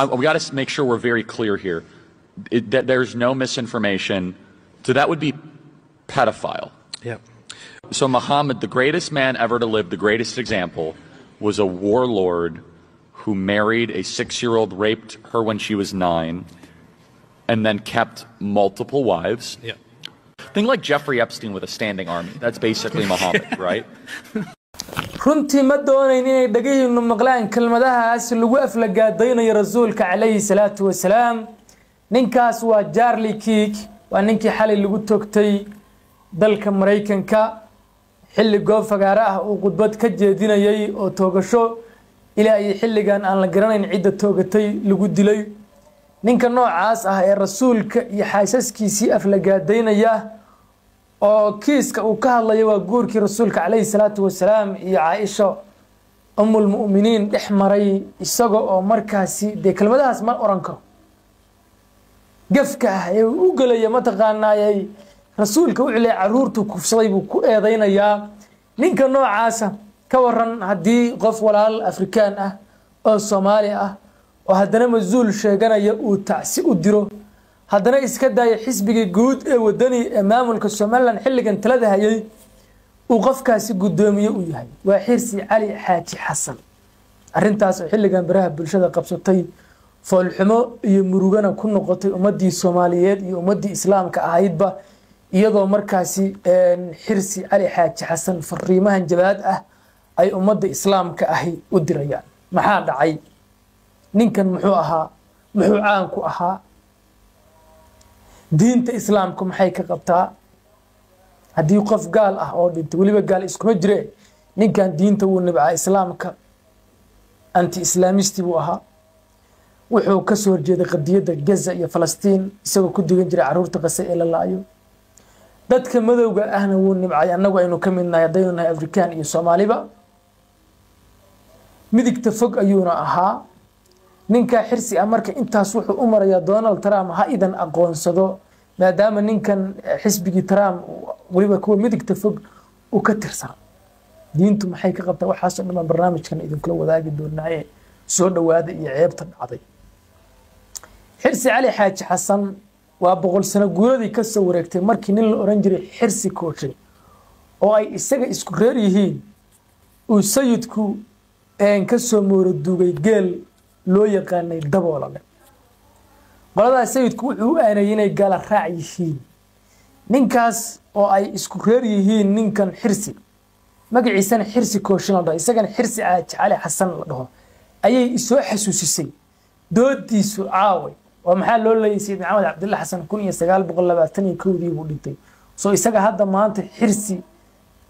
We got to make sure we're very clear here that there's no misinformation. So that would be pedophile. Yeah. So Muhammad, the greatest man ever to live, the greatest example, was a warlord who married a 6-year-old, raped her when she was 9, and then kept multiple wives. Yeah. Think like Jeffrey Epstein with a standing army. That's basically Muhammad, right? Runtii ma doonayn inay dhagihiinu maqlaan kelmadahaas lagu aflagaadaynayo Rasuulka calayhi salaatu wasalaam. Ninkaas waa Charlie Kirk, waa ninkii xalay lagu toogtay dalka Maraykanka xilli goob fagaare ah uu khudbad ka jeedinayay, oo toogasho ilaa iyo xilligan aan la garanayn cidda toogatay lagu dilay. Ninka noocaas ah ee Rasuulka iyo xaasaskiisii aflagaadaynaya, oo kiiska uu ka hadlaya waa guurkii Rasuulka calayhi salaatu wasalaam iyo Caaisha Umulmu'miniin dhex maray, isaga oo markaasi dee kelmadahaas ma oran karo gafka ah ee uu u gelaya mataqaanaayay Rasuulka wuxuu leeyahay caruurtuu kufsaday buu ku eedeynayaa. Ninka noocaasa ka waran haddii qof walaal Afrikaan ah oo Soomaali ah oo haddana mas-uul sheeganaya uu tacsi u diro, haddana iska daaya xisbiga guud ee Wadani ee maamulka Somaliland xilligan talada hayay uu qofkaasi guddoomiye u yahay, waa Xirsi Cali Xaaji Xasan. Arrintaas oo xilligan baraha bulshada qabsatay, foolxumo iyo murugana ku noqotay ummaddii Soomaaliyeed iyo ummaddii Islaamka ahaydba, iyadoo markaasi Xirsi Cali Xaaji Xasan fariimahan jabaad ah ay ummadda Islaamka ahi u dirayaan. Maxaa dhacay? Ninkan muxuu ahaa? Muxuu caan ku ahaa? Diinta Islaamku maxay ka qabtaa haddii qof gaal ah oo dhintay? Weliba gaal iskuma jire, ninkan diinta wuu nibcaa, Islaamka anti Islamist buu ahaa. Wuxuu ka soo horjeeday qadiyadda Gaza iyo Falastiin, isagoo ku digan jiray caruurta Qase ee la laayo. Dadka madowga ahna wuu nibcay, annagu aynu ka mid nahay haddaynu nahay Afrikaan iyo Soomaaliba. Midigta fog ayuuna ahaa ninkaa Xirsi ah. Marka intaas wuxuu u marayaa Donald Trump ha idan aqoonsado, maadaama ninkan xisbigii Trump, weliba kuwa midigta fog, uu ka tirsan. Diintu maxay ka qabtaa? Waxaasoo dhan baan barnaamijkan idinkula wadaagi doonaaye soo dhowaada iyo ceebta dhacday. Xirsi Cali Xaaji Xasan waa 100 sano guuradii ka soo wareegtay markii nin la oran jiray Xirsi Kooshay oo ay isaga isku reer yihiin uu sayidku ka soo mooroduugay geel loo yaqaanay Daboolale. Qoladaas sayidku wuxuu u aanayay inay gaala raac yihiin. Ninkaas oo ay isku reer yihiin ninkan Xirsi, magaciisana Xirsi Kooshin la dhaho, isagana Xirsi Caaji Cali Xasan la dhaho, ayay isoo xasuusisay doodiisu caaway oo maxaa loo leeyay Sayid Maxamed Cabdilla Xasan 1921-dii buu dhintay, soo isaga hadda maanta Xirsi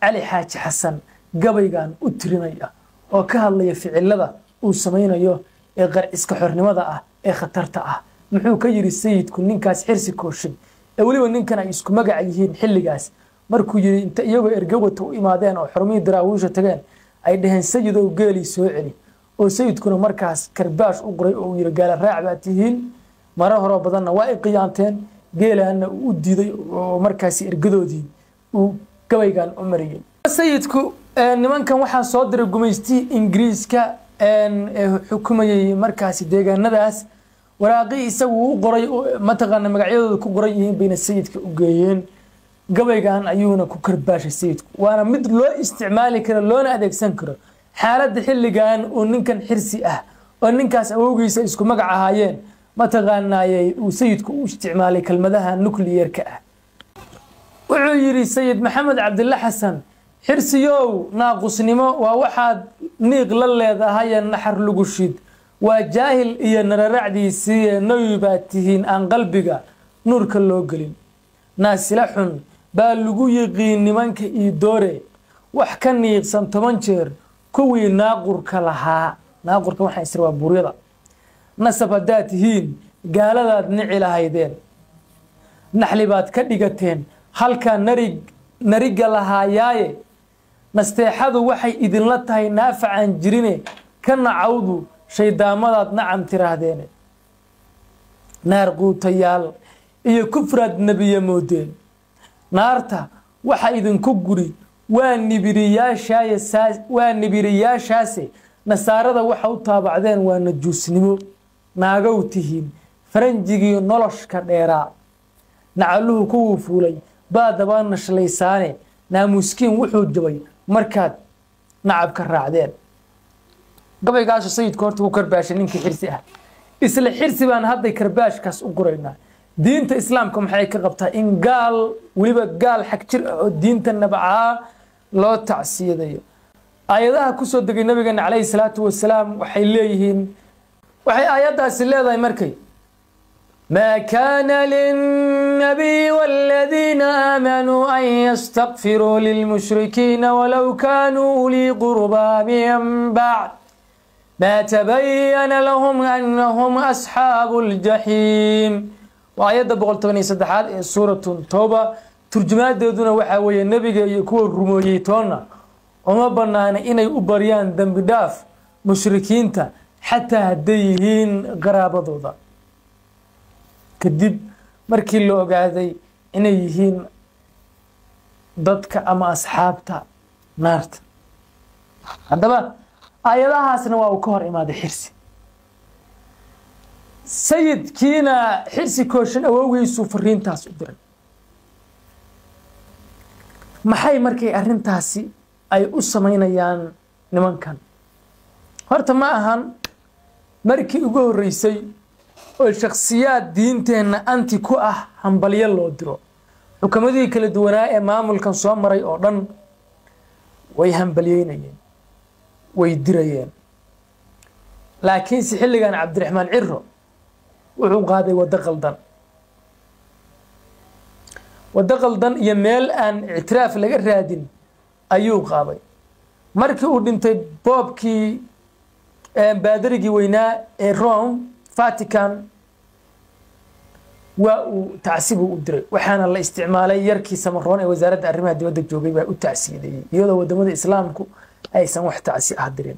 Cali Xaaji Xasan gabaygan u tirinaya oo ka hadlaya ficilada uu samaynayo ee qarciska xornimada ah ee khatarta ah. Muxuu ka yiri sayidku ninkaas Xirsi Kooshin ee weliba ninkan ay isku magac yihiin xilligaas, markuu yiri inta iyagoo ergawata u imaadeen oo xurmihii Daraawiisha tageen ay dhaheen, "Sayidow, geelii soo celi," oo sayidkuna markaas karbaash u qoray oo uu yiri, "Gaala raac baa tihiin, maro horoo badanna waa ay qiyaanteen," geelaana uu u diiday oo markaasi ergadoodii uu gabaygan u mariyey sayidku. Nimankan waxaa soo diray gumaystihii Ingiriiska ee xukumayay markaasi deegaanadaas. Waraaqii isagu u qoray, mataqaana, magacyadooda ku qoran yihiin bayna sayidka u geeyeen. Gabaygan ayuuna ku karbaashay sayidku, waana mid loo isticmaali karo loona adeegsan karo xaaladda xilligan uu ninkan Xirsi ah oo ninkaas awowgiisa isku magac ahaayeen mataqaanaayey uu sayidku u isticmaalay kelmadaha nuclear-ka ah. Wuxuu yidhi Sayid Maxamed Cabdille Xasan: Xirsiyow, naaqusnimo waa waxaad niiq la leedahaye, naxar lugu shid waa jaahil iyo nararacdiisiiye, nawi baad tihiin aan qalbiga nuurka loo gelin. Naasila xun baa lagu yiqiin nimanka Iidoore, wax ka niiqsan 10 jeer kuwii naaqurka lahaa. Naaqurka waxaan isir waa buuryada. Nasab haddaad tihiin gaaladaad nici lahaydeen, naxli baad ka dhigateen halkaa narig nariga lahaayaaye. Nasteexadu waxay idinla tahay naafacaan jirine, ka nacawdu shayddaamadaad nacam tiraahdeen. Naar quutayaal iyo kufraad nebiya moodeen, naarta waxa idinku guri waa nibiriyaashaaye, waa nibiriyaashaase. Nasaarada waxa u taabacdeen waa najuusnimo. Naagow tihiin faranjigii noloshka dheeraa, nacaluhu kuwuu fuulay baa daba nashlaysaane, naamuuskiin wuxuu jabay markaad nacabka raacdeen. Gabaygaasu Sayidku horta ku karbaashay ninkii Xirsi ah. Isla Xirsi baan hadday karbaashkaas u guraynaa. Diinta Islaamka maxay ka qabtaa in gaal, weliba gaal xag jir ah oo diinta nabcaa, loo tacsiyadayo? Aayadaha kusoo degay nabigeena calayhi salaatu wasalaam waxay leeyihiin, waxay aayaddaasi leedahay markay: ما كان للنبي والذين آمنوا أن يستغفروا للمشركين ولو كانوا أولي قربى من بعد ما تبين لهم أنهم أصحاب الجحيم. Waa 113aad ee Suuratu Tooba. Turjumaadeeduna waxaa weeye: nebiga iyo kuwa rumeeyey toonna uma banaana inay u baryaan dembi dhaaf mushrikiinta, xataa hadday yihiin qaraabadooda, kadib markii la ogaaday inay yihiin dadka ama asxaabta naarta. Haddaba aayadahaasna waa uu ka hor imaaday Xirsi. Sayidkiina Xirsi Kooshin awowgiisuu fariintaas u diray. Maxay markay arrintaasi ay u samaynayaan nimankan? Horta ma ahan markii ugu horreysay oo shakhsiyaad diinteenna anti ku ah hambalyo loo diro. Xukuumadihii kala duwanaa ee maamulkan soo maray oo dhan way hambalyeynayeen, way dirayeen, laakiinse xilligan Cabdiraxmaan Ciro wuxuu qaaday waddo qaldan, waddo qaldan iyo meel aan ictiraaf laga raadin ayuu qaaday. Markii uu dhintay boobkii, baadarigii weynaa ee Rome, Vatican, waa uu tacsibu u diray, waxaana la isticmaalay yarkii Samaroon ee wasaaradda arrimaha dibadda joogay baa u tacsiyadeeyey, iyadoo wadamada Islaamku aysan wax tacsi ah dirin.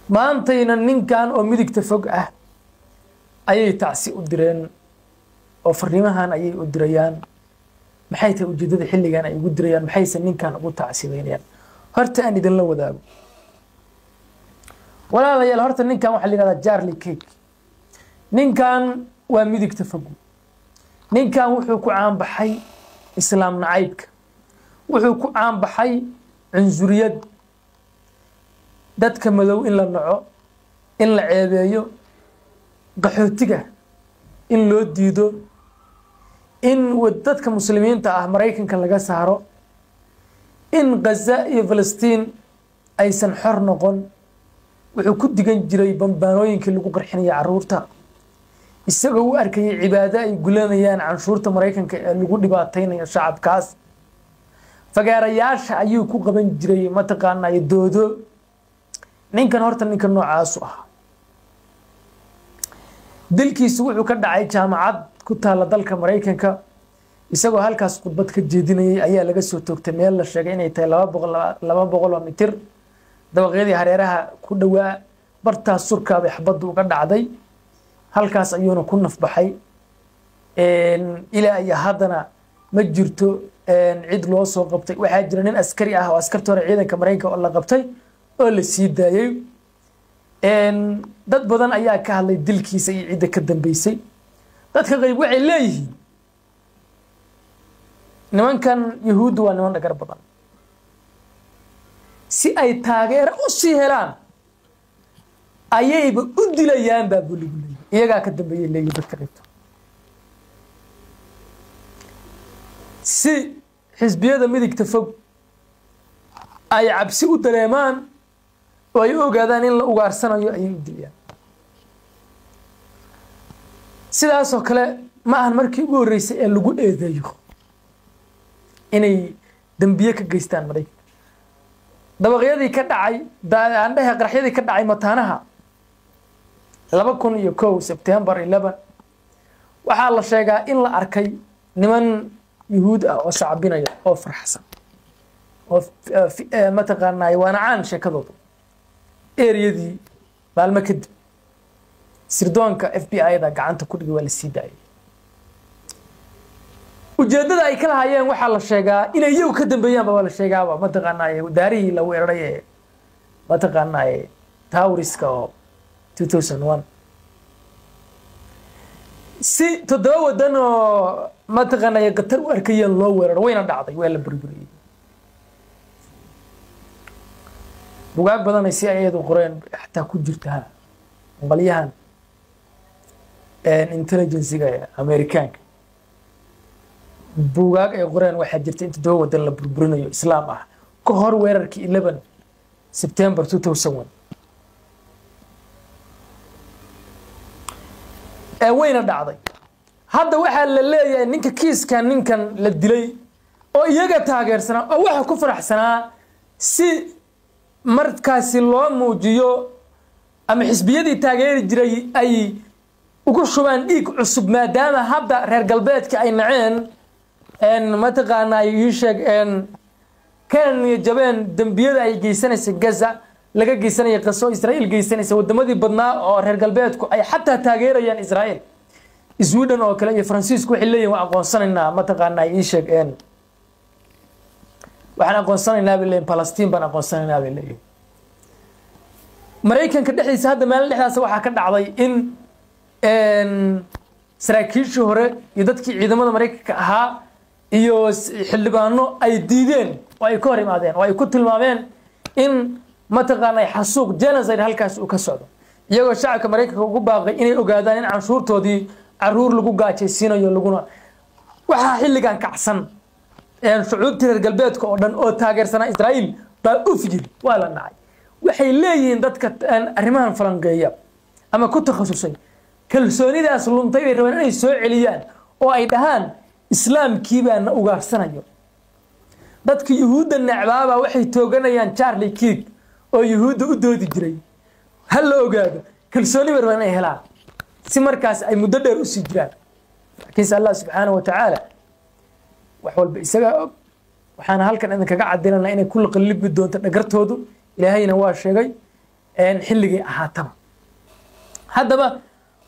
Maantayna ninkan oo midigta fog ah ayay tacsi u direen oo fariimahan ayay u dirayaan. Maxay tahay ujeeddada xilligan ay ugu dirayaan? Maxayse ninkan ugu tacsidaynayaan? Horta aan idinla wadaago, walaalayaal. Horta ninkan waxaa la yihahdaa Charlie Kirk. Ninkan waa midigta fogu. Ninkan wuxuu ku caanbaxay Islaam nacaybka, wuxuu ku caanbaxay cunsuriyad, dadka madow in la naco, in la ceebeeyo, qaxootiga in loo diido, in dadka Muslimiinta ah Maraykanka laga saaro, in Gaza iyo Falastiin aysan xor noqon. Wuxuu ku digan jiray bambaanooyinkii lagu qarxinaya caruurta, isagoo u arkayay cibaado ay gulanayaan canshuurta Maraykanka ee lagu dhibaataynayo shacabkaas. Fagaarayaasha ayuu ku qaban jiray, mataqaanaa, doodo. Ninkan horta ninka noocaasu ahaa. Dilkiisu wuxuu ka dhacay jaamacad ku taalla dalka Maraykanka. Isagoo halkaas khudbad ka jeedinayay ayaa laga soo toogtay meel la sheegay inay tahay 200 oo mitir dabaqyadii hareeraha ku dhowaa. Bartaas surkaabay xabaddu uga dhacday, halkaas ayuuna ku nafbaxay. Ilaa iyo haddana ma jirto cid loo soo qabtay. Waxaa jira nin askari ah oo askarta hore ciidanka Maraykanka oo la qabtay oo la sii daayey. Dad badan ayaa ka hadlay dilkiisa iyo cidda ka dambeysay. Dadka qayb waxay leeyihiin nimankan Yahuudda waa niman dhagar badan, si ay taageero u sii helaan ayayba u dilayaan baa buu lagu leeyahy, iyagaa ka dambeeyay leeyihin dadka qaybto, si xisbiyada midigta fog ay cabsi u dareemaan oo ay u ogaadaan in la ugaarsanayo ayay u dilayaan. Sidaasoo kale ma ahan markii ugu horreysay ee lagu eedeeyo inay dembiye ka geystaan Maraykanka. Dabaqyadii ka dhacay, aan dhehe qaraxyadii ka dhacay mataanaha 2001, September 11, waxaa la sheegaa in la arkay niman Yuhuud ah oo sacbinaya oo farxsan oo mataqaanaa, waana caan sheekadooda. Ereyadii maalmo kadib sirdoonka FBI da gacanta ku dhigay, waa la sii daayay. Ujeeddada ay ka lahaayeen waxaa la sheegaa inay iyagu ka dambeeyaanba waa la sheegaaba, mataqaanaa, daarihii la weeraray ee mataqaanaa towerska oo 2001, si 7 wadan oo mataqaanaya Qatar u arkayeen loo weeraro. Wayna dhacday, waa la burburiyey. Bugaag badan ay si ayadu qoreen xataa ku jirta qolyahan intelligencega Amerikaanka, bugaag ay qoreen waxaa jirta in 7 wadan la burburinayo Islaam ah ka hor weerarkii 11 September 2001. Wayna dhacday. Hadda waxaa la leeyahay ninka kiiskan, ninkan la dilay oo iyaga taageersanaa oo waxa ku faraxsanaa, si markaasi loo muujiyo ama xisbiyadii taageeri jiray ay ugu shubaan dhiig cusub, maadaama hadda reer galbeedka ay naceen, mataqaanaa ii sheeg, kana niyajabeen dembiyada ay geysanaysa Gaza, laga geysanaya qaso Israa'iil geysanaysa. Wadamadii badnaa oo reer galbeedku ay xataa taageerayaan Israa'iil, Sweden oo kale iyo Faransiisku, waxay leeyihin waa aqoonsanaynaa, mataqaanaa ii sheeg, waxaan aqoonsanaynaa bay leeyihin, Palestine baan aqoonsanaynaa bay leeyihin. Maraykanka dhexdiisa hadda maalin dhexdaas waxaa ka dhacday in saraakiishii hore iyo dadkii ciidamada Maraykanka ahaa iyo xildhibaano ay diideen oo ay ka hor imaadeen oo ay ku tilmaameen in mataqaanaa xasuuq genocide halkaas uu ka socdo, iyagoo shacabka Maraykanka ugu baaqay inay ogaadaan in canshuurtoodii caruur lagu gaajaysiinayo. Laguna waxaa xilligan kacsan shucuubtii reer galbeedka oo dhan oo taageersanaa Israa'iil baa uf yiri, waa la nacay. Waxay leeyihiin dadka arrimahan falanqeeya ama ku takhasusay, kalsoonidaas luntay bay rabaan inay soo celiyaan oo ay dhahaan Islaamkii baa na ugaarsanayo, dadka Yuhuudda necbaabaa waxay tooganayaan Charlie Kirk oo Yuhuudda u doodi jiray. Ha la ogaado, kalsooni bay rabaan inay helaan si markaas ay muddo dheer usii jiraan. Laakiinse Allah subxaanahu wa tacaala wax walba isagaa og. Waxaana halkan idinkaga cadinanaa inay ku qalibi doonto dhagartoodu, Ilaahayna waa sheegay xilligay ahaataba. Haddaba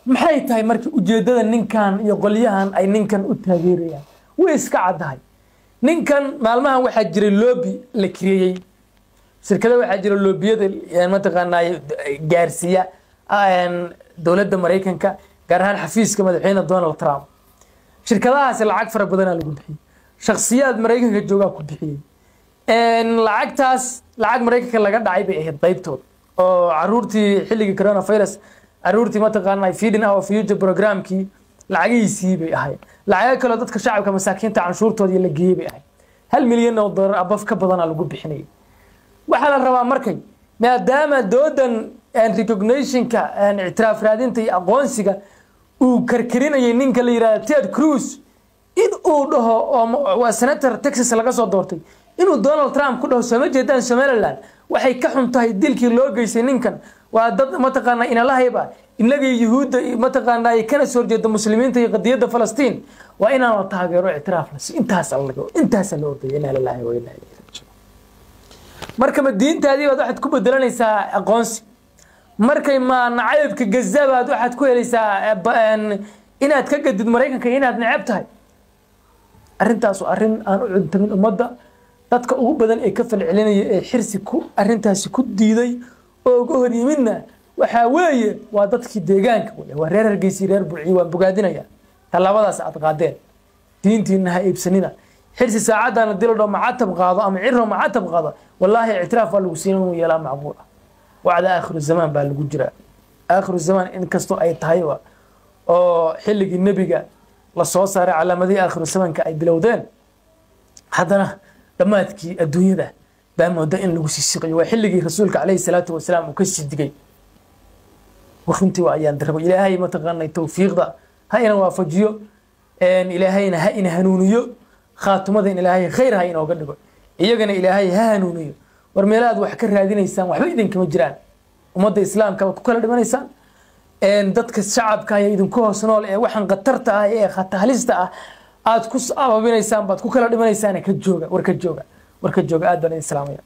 maxay tahay marka ujeeddada ninkan iyo qolyahan ay ninkan u taageerayaan? Way iska caddahay. Ninkan maalmahan waxaa jiray lobby la kireeyey, shirkada waxaa jira loobiyada mataqaanaa gaarsiiya dowladda Maraykanka, gaar ahaan xafiiska madaxweyne Donald Trump. Shirkadahaasi lacag fara badanaa lagu bixiyey, shaksiyaad Maraykanka joogaa ku bixiyey lacagtaas. Lacag Maraykanka laga dhacay bay ahayd qaybtood oo caruurtii xilligii coronavirus, caruurtii mataqaanaa Feeding Our Future programkii lacagihiisii bay ahayd. Lacago kaloo dadka shacabka masaakiinta canshuurtoodii la geeyey bay ahayd. $1 milyan abaf ka badanaa lagu bixinayay. Waxaa la rabaa markay maadaama doodan recognitionka, ictiraaf raadinta iyo aqoonsiga uu karkarinayay ninka la yihahdo Ted Cruz, in uu dhaho, oo waa senator Texas laga soo doortay, inuu Donald Trump ku dhaho sooma jeedaan Somaliland waxay ka xun tahay dilkii loo geystay ninkan, waa dad mataqaanaa inalahayba inagii Yuhuudda mataqaanaa kana soo horjeeda muslimiinta iyo qadiyadda Falastiin, waa inaan la taageero, ictiraaf la intaas laga intaas la ordaya. Inaa lillahi wa inaa ilayhi raajicuun. Marka ma diintaadii baad waxaad ku bedelanaysaa aqoonsi? Markay ma nacaybka Gaza baad waxaad ku helaysaa inaad ka gadid Maraykanka inaad neceb tahay? Arrintaas waa arrin aan u cuntamin ummadda. Dadka ugu badan ee ka falcelinaya ee Xirsi ku arrintaasi ku diiday oo uga hor yimidna waxaa weeye waa dadkii deegaanka wey, waa reer Hargeysa, reer Burciyo. Waan bogaadinaya tallaabadaas aad qaadeen. Diintiina ha iibsanina. Xirsi saacaddan hadii la dhaho macatab qaado ama Ciro macatab qaado, wallaahi ictiraaf waa lagu siin inuu yeelaa macquul ah. Wacda aakhiru zamaan baa lagu jiraa. Aakhiru zamaan inkastoo ay tahayba oo xilligii nebiga la soo saaray calaamadihii aakhiru zamaanka ay bilowdeen, haddana dhammaadkii adduunyada baa mooda in lagu sii siqayo. Waa xilligii rasuulka calayhi salaatu wasalaam uu ka sii digay. Runtii waa ayaan darabo. Ilaahay mataqaanay tawfiiqda ha ina waafajiyo, Ilaahayna ha ina hanuuniyo, khaatumada in Ilaahay khayr ha inooga dhigo, iyagana Ilaahay ha hanuuniyo. War meelahaad wax ka raadinaysaan waxba idinkama jiraan. Ummadda Islaamka waad ku kala dhimanaysaan. Dadka shacabka ayaa idinku hoos nool ee waxaan khatarta ah ee halista ah aad ku ababinaysaan baad ku kala dhimanaysaan. Ka jooga, war ka jooga, war ka jooga. Aad baan idin salaamaya.